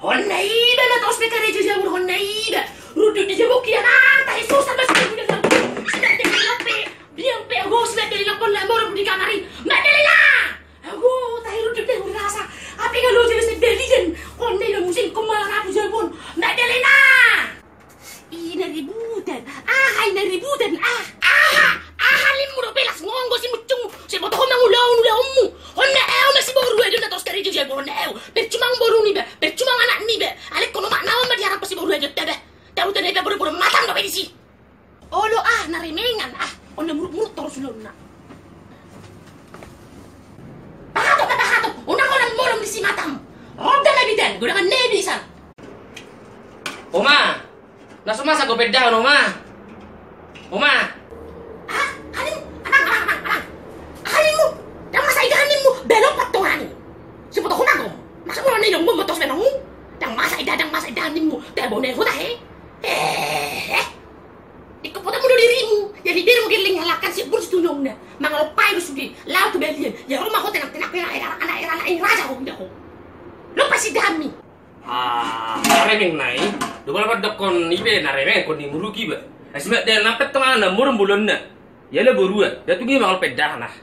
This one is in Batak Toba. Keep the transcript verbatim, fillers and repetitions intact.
Honna iba na tos pe karejo jabu, honna iba. Rundut di jabu kia nata, Yesus, sama si jabu, jabu. Sudah jadi lope. Biang pe ago sudah jadi lope, la moro di kamari. Magdalena. Ago, tahi rundut deh, urasa. Ape kalau jadi sedalian. Honna iba musim kemana aku jabu. Magdalena. Ina ributan. Aha, ina ributan. Ah, aha, aha, limmu do pelas ngonggo si mucungmu. Si boto ho mangulaon ulaonmu. Honna eo ma si boru eo na tos karejo jabu, honna eo. Percuma boru niba, percuma anak niba. Alek kono mak naon ma diharap si boru eo tebe. Tahu tebe boru boru matam do pedisi. Olo ah, na remengan ah. Honna muruk muruk torus lonna. Pahato, pahato. Honna honna molom di si matam. Roda na bidan, godangan nebi san. Oma, na so masa go pedahon, Oma. Oma. Ah, hanim, anang, anang, anang, anang. Hanim mu, dang masa idahan nimmu, belok patongan. Sipoto hona gom. Masa mula nilong mu motos menong. Dang masa idahan, dang masa idahan nimmu. Tebo ne hota he. Eh, eh. Ikut potamu do dirimu. Jadi dirimu giling halakan si bur situnyong na. Mangalop pai do sude. Lau tu balian. Ya rumah hotel nang tenak anak era anak era anak raja ho bidaho. Lo pasti dami. Ah, na remeng nai. Dua pala dokkon ibe na remeng kon ni muruki ba. Asi mak dia na pettong ana murung bulonna. Ya le borua, da tu gima kalau pedah nah.